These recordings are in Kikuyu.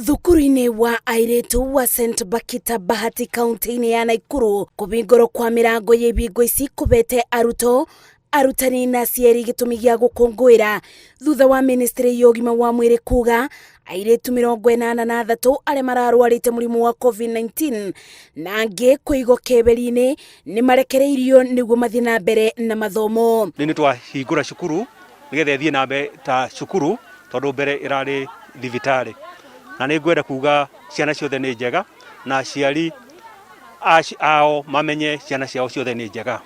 Thukuru-inĩ wa airĩtu wa St Bakita Bahati kaunti-inĩ ya Naikuru kũhingũrwo kwa mĩrango ya ibingo ici kũbete arutwo, arutani na aciari gĩtũmi gĩa gũkũngũĩra thutha wa ministry ya ũgima wa mwĩrĩ kuga airĩtu 83 arĩa mararwarĩte mũrimũ wa COVID-19 na angĩ kũigwo keberi-inĩ nĩ marekereirio nĩguo mathiĩ na mbere na mathomo. Rĩu nĩ twahingũra cukuru nĩgetha ĩthiĩ na mbere ta cukuru tondũ mbere ĩrarĩ thibitarĩ. Na nĩ ngwenda kuga ciana ciothe nĩ njega na aciari ao mamenye ciana ciao ciothe nĩ njega.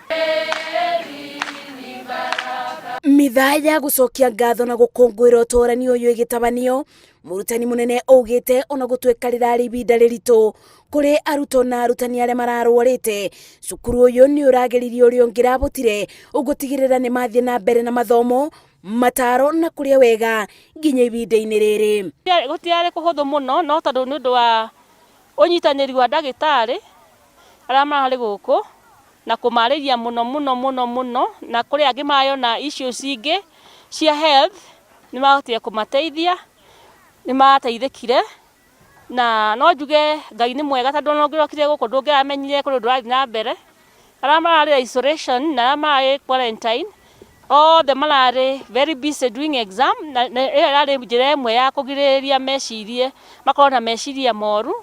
Mithaa ya gũcokia ngatho na gũkũngũĩra ũtũrani ũyũ ĩgĩtabanio, mũrutani mũnene augĩte ona gũtuĩka rĩrarĩ ibinda rĩritũ kũrĩ arutwo na arutani arĩa mararwarĩte, cukuru ũyũ nĩ ũrageririe ũrĩa ũngĩrabotire ũgũtigĩrĩra nĩ mathiĩ na mbere na mathomo, mataro na kũrĩa wega nginya ibinda-inĩ rĩrĩ. Gũtiarĩ kũhũthũ mũno no tondũ nĩ ũndũ wa ũnyitanĩri wa ndagĩtarĩ arĩa mararĩ gũkũ na kũmarĩria mũno mũno mũno mũno, na kũrĩ angĩ marona issues ingĩ cia health nĩ mahotire kũmateithia, nĩ mateithĩkire na no njuge Ngai nĩ mwega tondũ ona ũngĩrokire gũkũ ndũngĩramenyire kũrĩ ũndũ ũrathiĩ na mbere. Arĩa mararĩ isolation na arĩa mararĩ quarantine othe mararĩ very busy doing exam na ĩyo ĩrarĩ njĩra ĩmwe ya kũgirĩrĩria mecirie makorwo na meciria moru.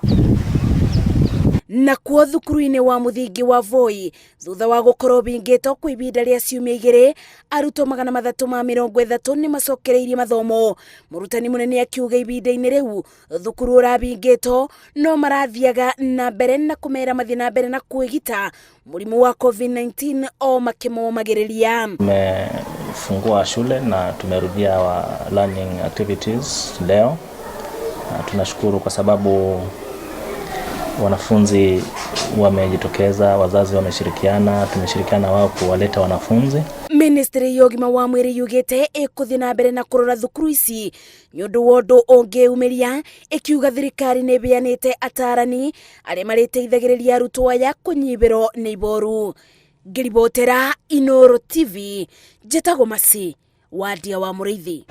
Nakuo thukuru-inĩ wa mũthingi wa Voi thutha wa gũkorwo bingĩtwo kwa ibinda rĩa ciumia igĩrĩ, arutwo 330 nĩ macokereirie mathomo. Mũrutani mũnene akiuga ibinda-inĩ rĩu thukuru ũrabingĩtwo no marathiaga na mbere na kũmera mathiĩ na mbere na kwĩgita mũrimũ wa COVID-19 o makĩmomagĩrĩria. Tumefungua shule na tumerudia our learning activities leo. Na tunashukuru kwa sababu wanafunzi wamejitokeza, wazazi wameshirikiana, tumeshirikiana wao kuwaleta wanafunzi. Ministry ya ũgima wa mwĩrĩ yugĩte ĩkũthiĩ na mbere na kũrora thukuru ici nĩ ũndũ wa ũndũ ũngĩumĩria, ĩkiuga thirikari nĩ ĩbeanĩte atarani arĩa marĩteithagĩrĩria arutwo aya kũnyibĩrwo nĩ iboru. Ngĩribotera Inooro TV, njĩtagwo Masi Wandia wa Mũrĩithi.